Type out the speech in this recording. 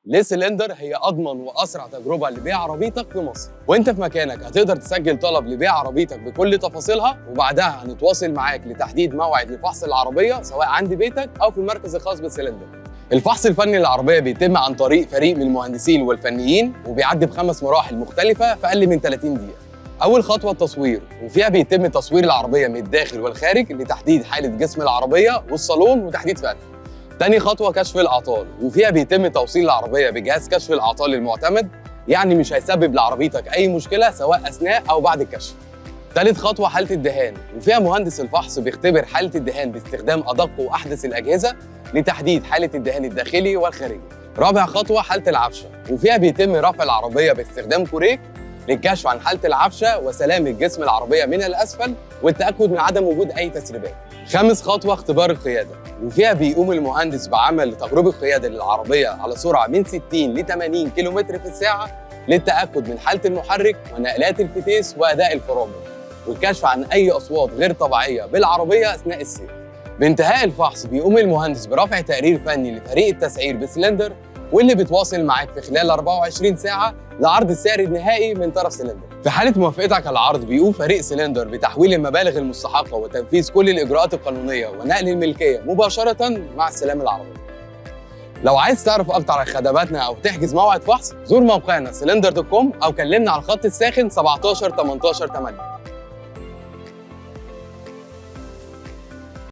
ليه سلندر هي اضمن واسرع تجربه لبيع عربيتك في مصر. وانت في مكانك هتقدر تسجل طلب لبيع عربيتك بكل تفاصيلها، وبعدها هنتواصل معاك لتحديد موعد لفحص العربية سواء عند بيتك او في المركز الخاص بسلندر. الفحص الفني للعربية بيتم عن طريق فريق من المهندسين والفنيين، وبيعدي ب5 مراحل مختلفة في اقل من 30 دقيقة. اول خطوة التصوير، وفيها بيتم تصوير العربية من الداخل والخارج لتحديد حاله جسم العربية والصالون وتحديد فئتها. تاني خطوة كشف الاعطال، وفيها بيتم توصيل العربية بجهاز كشف الاعطال المعتمد، يعني مش هيسبب لعربيتك اي مشكلة سواء اثناء او بعد الكشف. تالت خطوة حاله الدهان، وفيها مهندس الفحص بيختبر حاله الدهان باستخدام ادق واحدث الاجهزة لتحديد حاله الدهان الداخلي والخارجي. رابع خطوة حاله العفشه، وفيها بيتم رفع العربية باستخدام كوريك للكشف عن حاله العفشه وسلامه جسم العربية من الاسفل والتاكد من عدم وجود اي تسريبات. خامس خطوة اختبار القيادة، وفيها بيقوم المهندس بعمل تجربه قيادة للعربية على سرعة من 60 ل 80 كيلومتر في الساعة للتاكد من حاله المحرك ونقلات الفتيس واداء الفرامل، والكشف عن اي اصوات غير طبيعية بالعربية اثناء السير. بانتهاء الفحص بيقوم المهندس برفع تقرير فني لفريق التسعير بسلندر، واللي بيتواصل معاك في خلال 24 ساعة لعرض السعر النهائي من طرف سلندر. في حاله موافقتك على العرض بيقوم فريق سلندر بتحويل المبالغ المستحقه وتنفيذ كل الاجراءات القانونية ونقل الملكية مباشرة مع استلام العربية. لو عايز تعرف اكتر عن خدماتنا او تحجز موعد فحص، زور موقعنا cylinder.com او كلمنا على الخط الساخن 17 18 8.